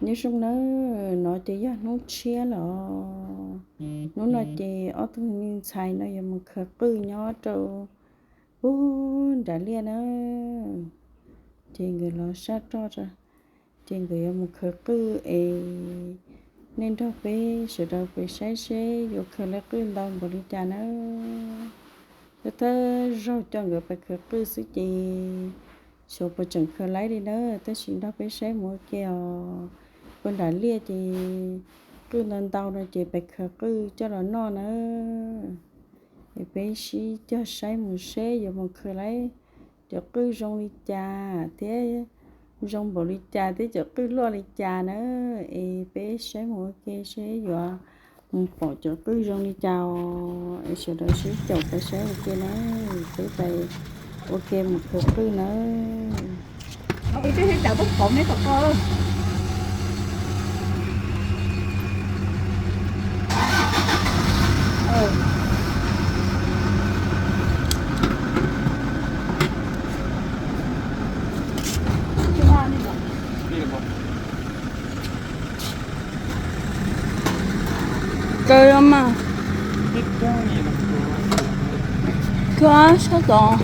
Nyob zoo nawb, no ces yog hnub tshiab los. Hnub no ces ob tug me ntxhais no yuav mus khaws qwj nyob rau pug nram liaj na. Ces nkawd los sab roj, ces nkawd yuav mus khaws qwj es nej nrog peb sawv daws pais saib seb yuav khaws lawv qwj ntau npaum li cas na. Thawj thawj zaug coj nkawd pais khaws qwj xwb ces xyov puas tseem khaws laib li na, tab sis nrog peb saib mus ua ke os. Pug nram liaj ces qwj ntau ntau no ces pais khaws qwj coj los noj na. Es peb sib cog saib mus seb yuav mus khaws laib cov qwj zoo li cas thiab, zoo npaum li cas thiab cov qwj loj li cas na. Es peb saib mus ua ke seb yuav mus pom cov qwj zoo li cas os. Es sawv daws sib caum pais saib ua ke na, peb pais ua ke mus khaws qwj na. Kaw los mas. Kaw sab tod.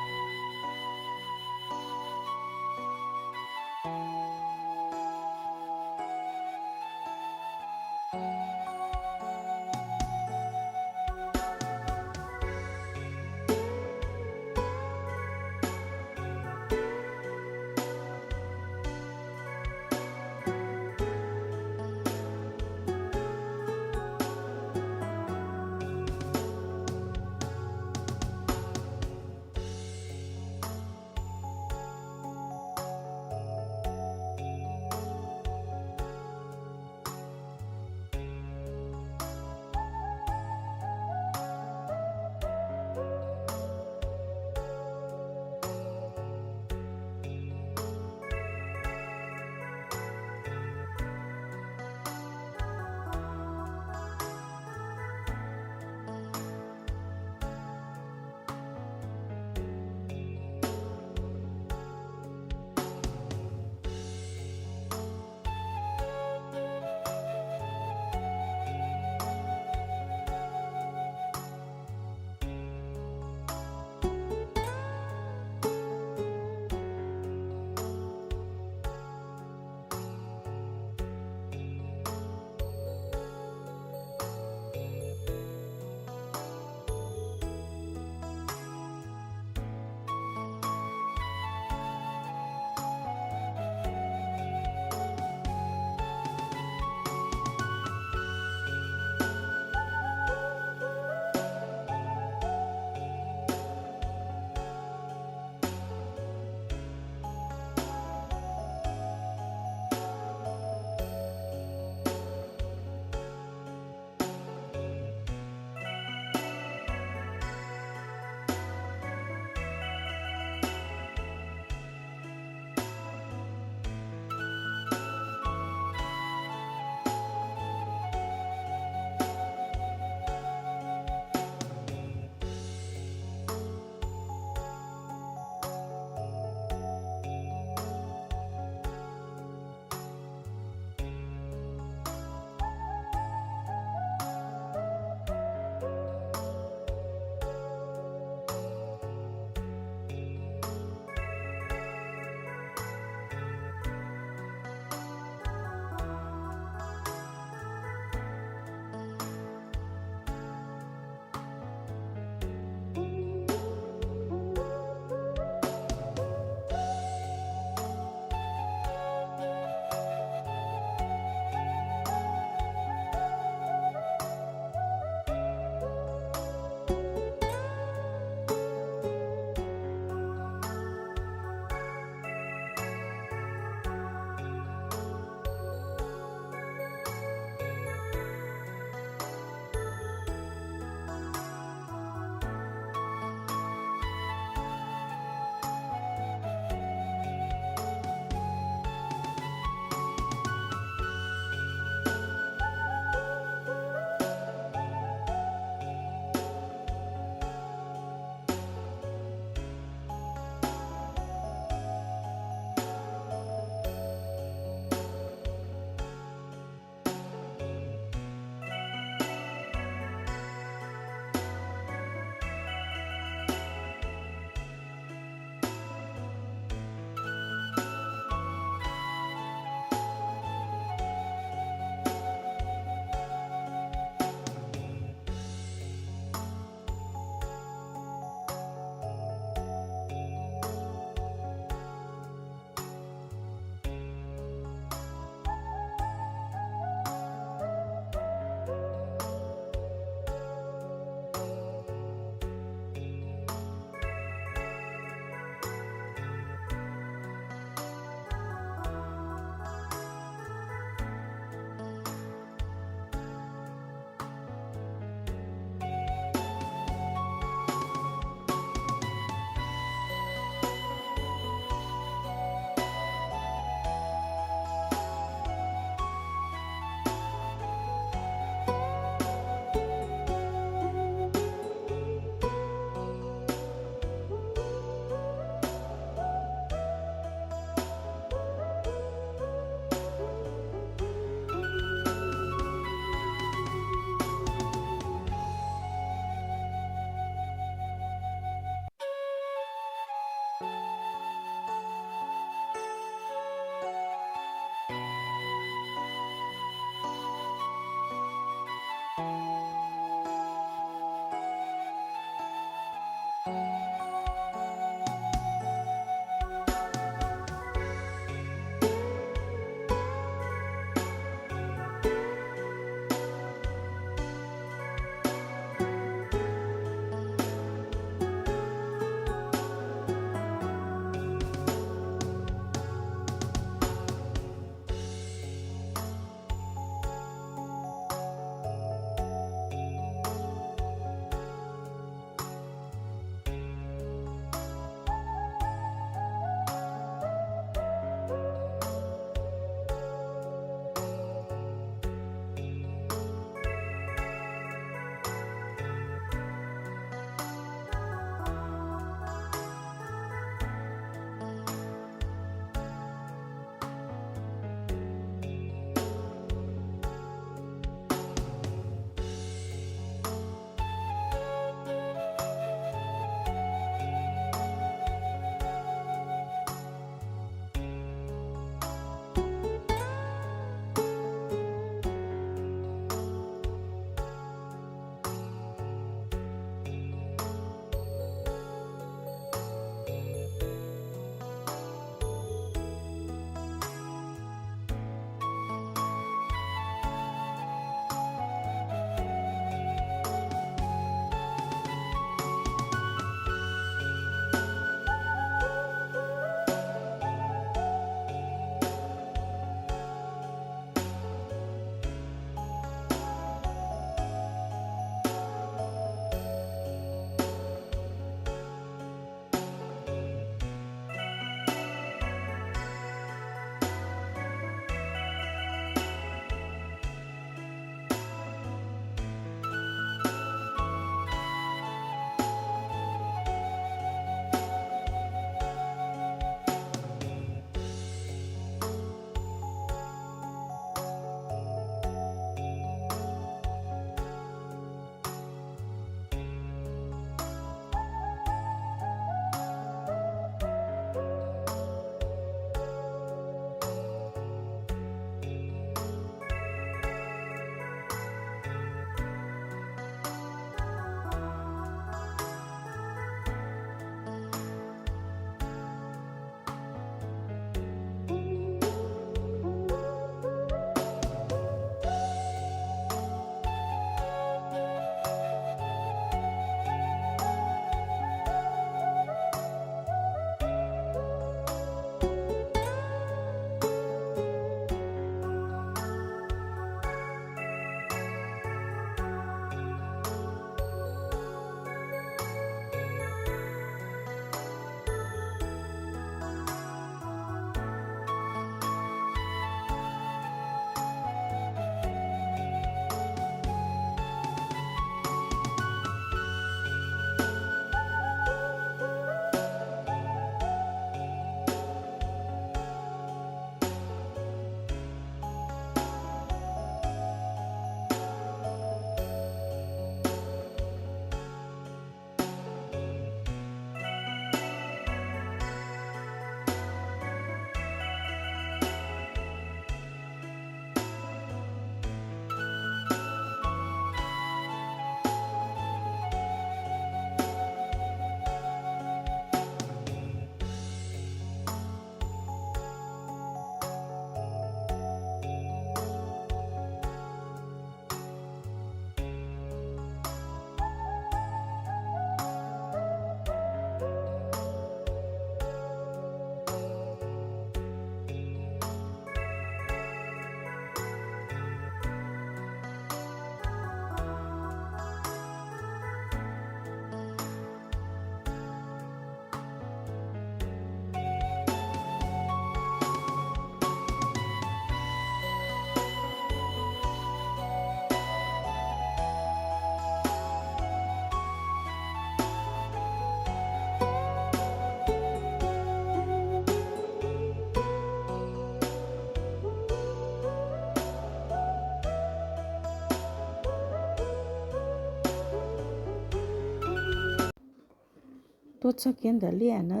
tuaj txog kiag ntawm liaj na,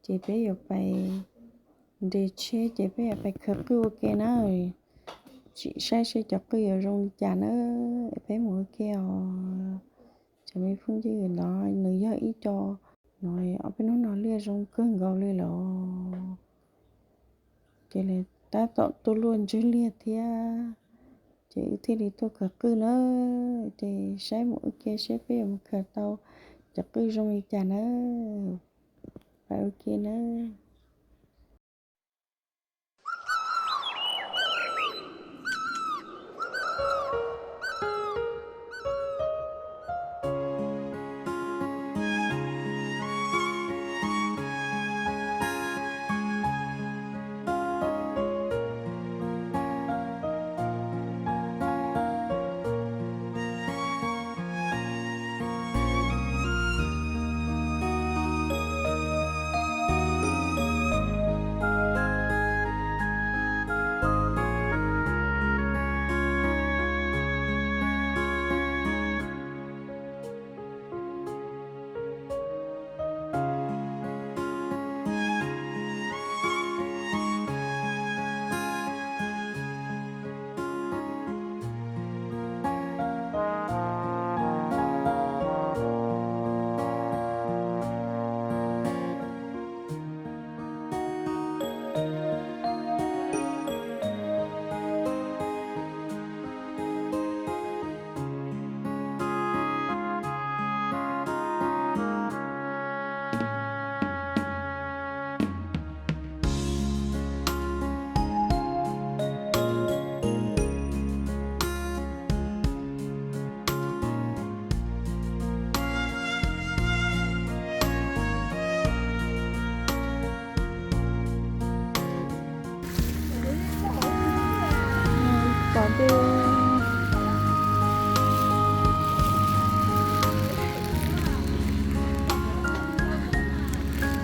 ces peb yuav pais nres tsheb ces peb yuav pais khaws qwj ua ke na. Tsis saib seb cov qwj yuav zoo li cas na, peb mus ua ke os. Cov me phooj ywg, ntawd nws yog ib co, no, ob peb hnub no liaj zoo kawg nkaus li lawm. Ces tab tom tuaj luaj ntswg liag thiab, ces wb thiaj li tuaj khaws qwj na. Ces saib mus ua ke seb peb yuav mus khaws tau cov qwj zoo li cas na. Pais ua ke na.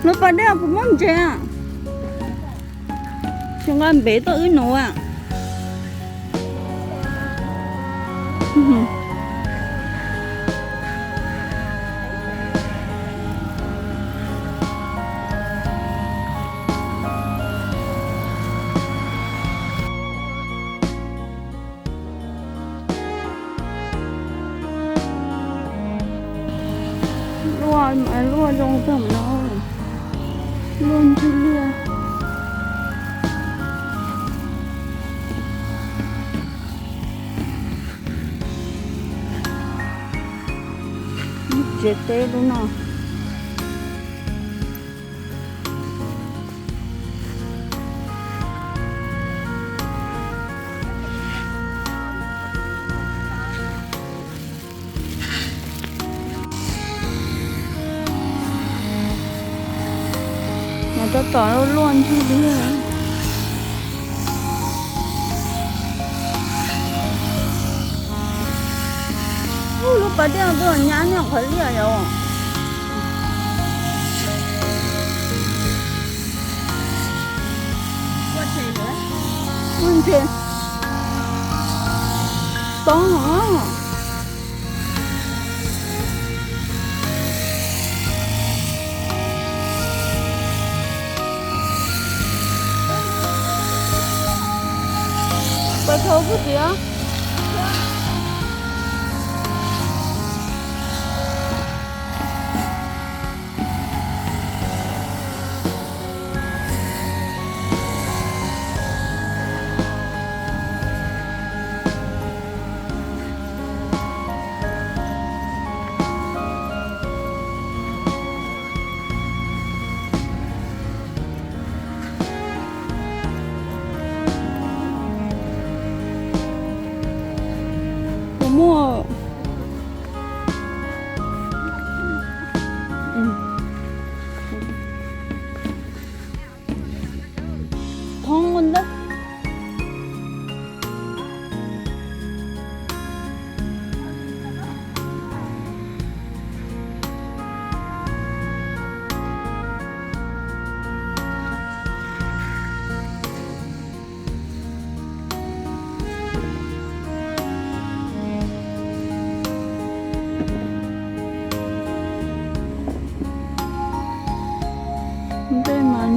Lub pas dej puas muaj ntses? Tsis nqa npev tuaj wb nuv. Luaj, luaj zoo kawg no. Luaj ntswg liaj. Tsev teb lub no. Mas tab tom luaj ntswg li. Lub pas dej tuaj nyab nyob qhov liaj yom. Ntses tob no. Pais thauj kuj tias.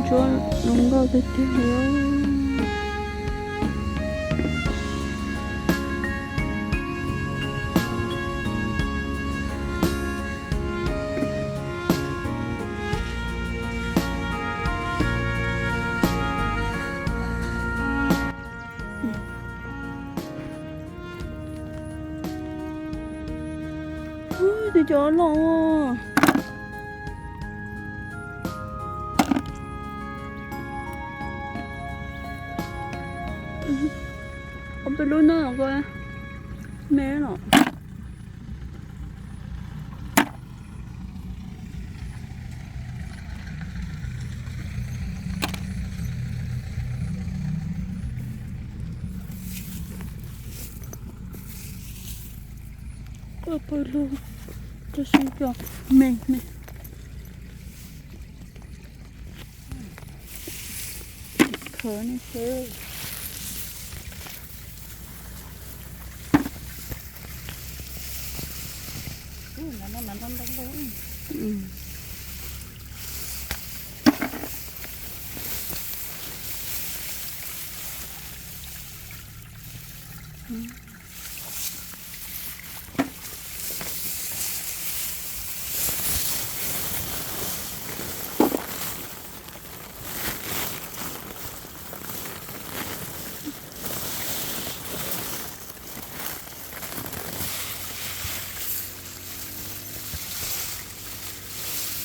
Tsuab zoo nkauj tiag tiag li. Ub, twb cov loj. Ob peb lub no ko me los. Koj pw lug, rau siab cov me me. Khawv no xwb.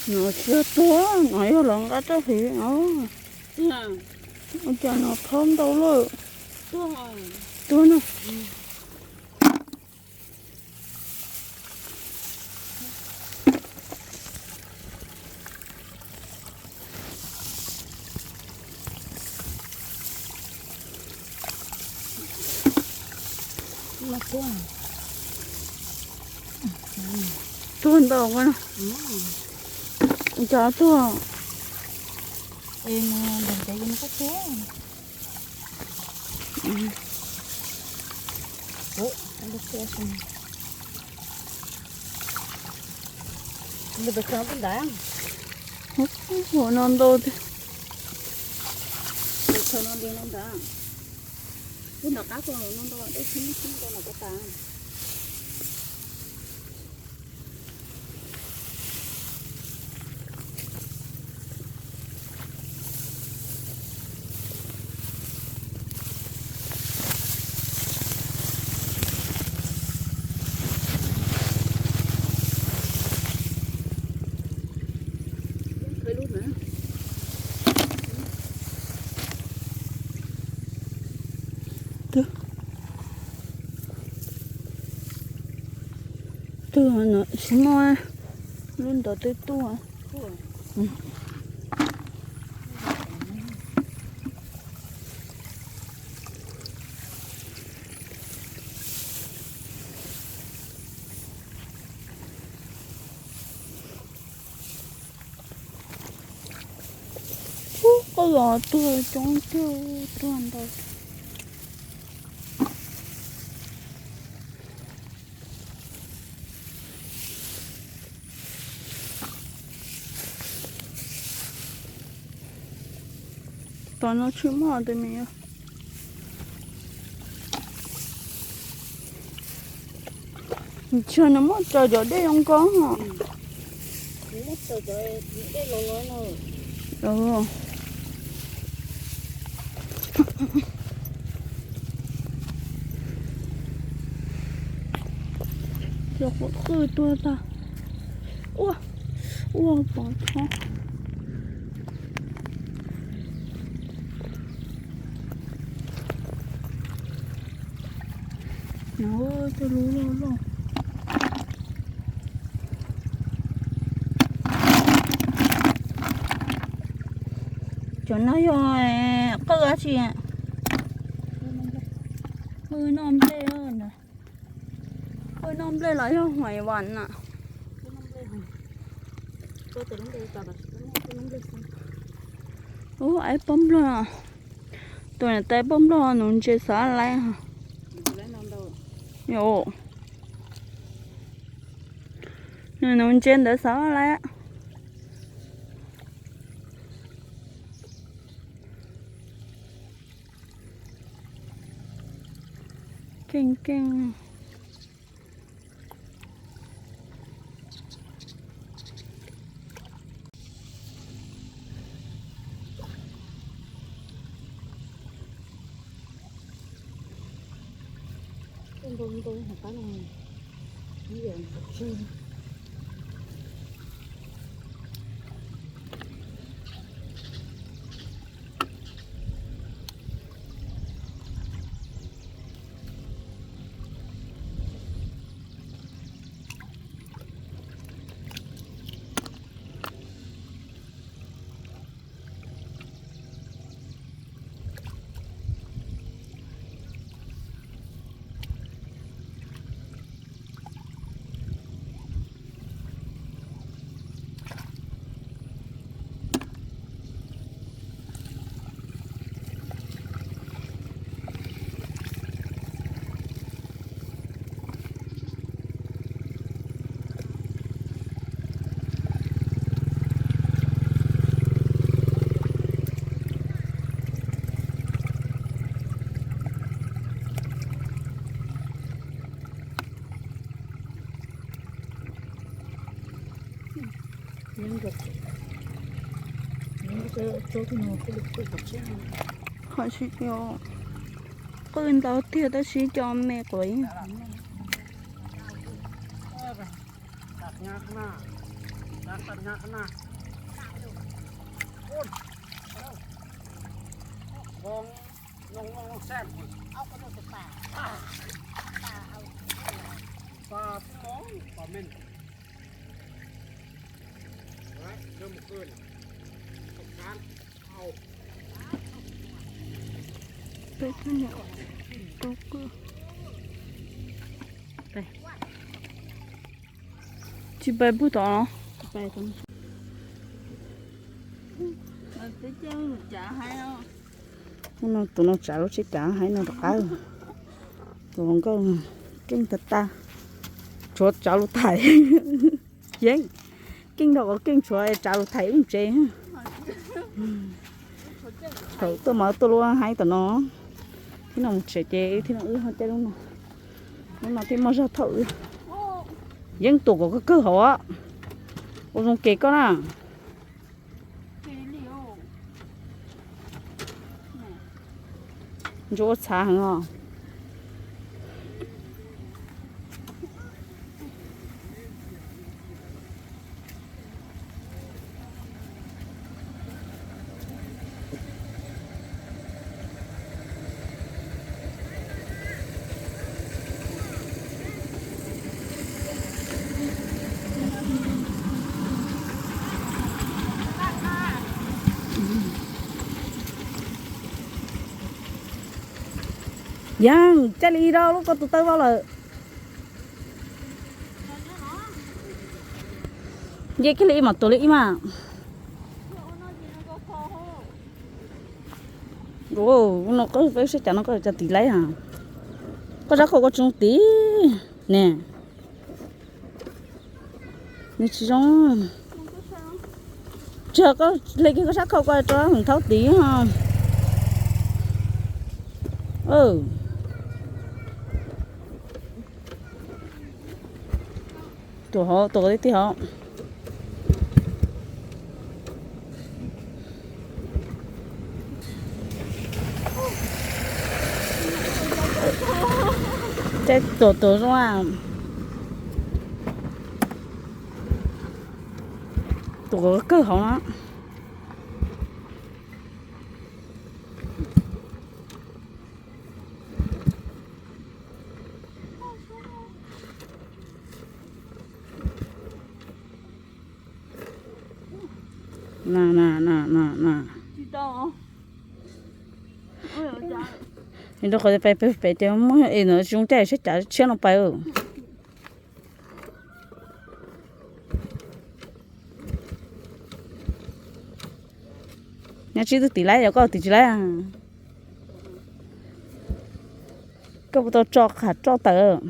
No tsis yog tuag, no yog los nqa rau hliv os. Ua cas no thob ntau lawm. Tuag na. Tuag ntau na. Cov tuag. Ua no ntau tiag. Twb, twb no tsis muaj, lub ntawd twb tuaj. Ub, koj los tuag coob tiag, tuag ntau. Tom no tsis muaj tus me. Ntshe nws muab tsaws cov dej zoo nkauj. Cov qwj tuag tag. Ua, ua pov txhob. No, cov lub loj loj. Cov no yog qwj dab tsi? Qwj noj nplej. Qwj noj nplej los yog hoim vas na. Ub, aib pob nplog. Tus niam tais pob nplog nuv ntses xav laib. Nws nuv ntses ntawd xav laib. Keej keej. Qhov tsis yog qwj ntau tiag tab sis cov me quav. Tsis pais puag tod los? Tus no tsav lub tsheb cav hais no rov qab. Tus hluas nkauj keej tag tag, tshuav tsav lus thaij. Yeeb, keej nrog qhov keej tshuav tsav lus thaij wb tsev. Thaum tuaj mas tuaj lub haib tom no, thiab no mus tsev ces thiab no wb ho caij lub no. Lub no thiaj muaj zog thauj wb. Yeeb, tuam kom kawg kawg hauv, ua zoo kev koj na. Ntsuab ua txhav heev os. Yeeb, caij li rau lub ko tus taw vau lawm. Nce kiag li ib mam tuav li ib mas. Ua no koj peb sab cav no koj cov tiv laib a. Koj sab khau koj tsis zoo tiv ne. Nws tsis zoo. Tsis yog koj hle kiag koj sab khau koj rau hwm thaub tiv. Tuam hauv, tuam tiag tiag hauv. Caij tuam tuam zoo a. Tuam kawg hauv na. Na na na na na. Rau qhov pem pem ces muab es no tsis zoo caij sab cav tshiab no pais. Nyob tsib tug tiv laib yog koj tiv tsis laib. Koj puas tau tso qhov roj tawm?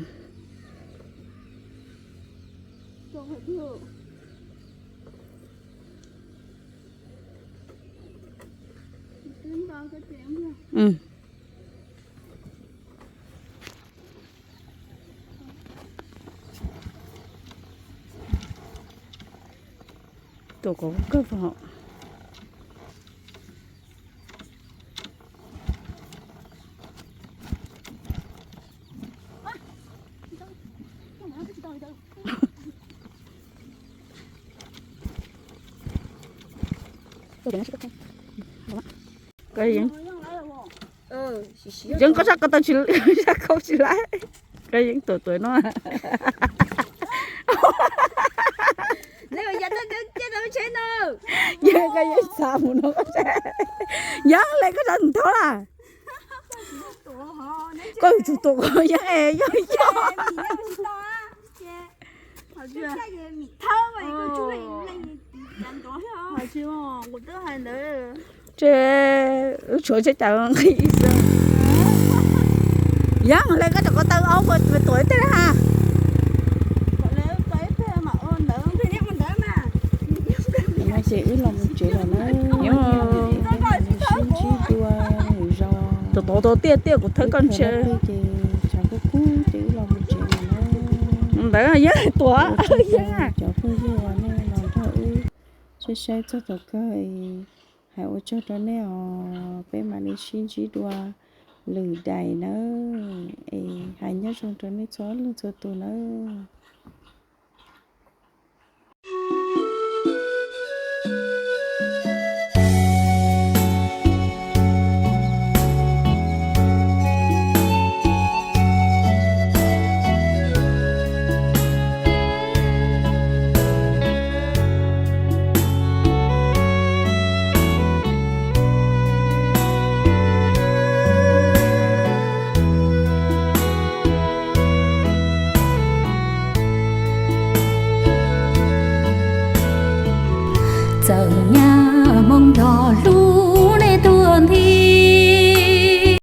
Tuam kom kawg fo. Yeeb koj sab ko tau tsis, sab ko tsis laib. Koj yeeb tuam tuam no. Yeeb koj yeeb xav mus no. Yeeb le koj sab nthaub lawm. Koj yuav tsum tuam koj yeeb es yog yog. Ces wb tshuav tsheb cas nqis xwb. Yeeb le koj cov ko taw aub puas tuam ib teg ha. No ces wb los mus tsev lawm na. Sib ntsib dua lwm zaus. Tod tod tiaj tiaj kuv thawb koj ntshe. Ces tshav kub kub ces wb los mus tsev lawm na. Ntawd yeeb tuam. Cov phooj ywg uas nej los nrog wb saib saib txog thaum kawg, hais ua tsaug rau nej os, peb mam li sib ntsib dua lwm daim nawb. Es hais nyob zoo rau nej txhua leej txhua tus nawb.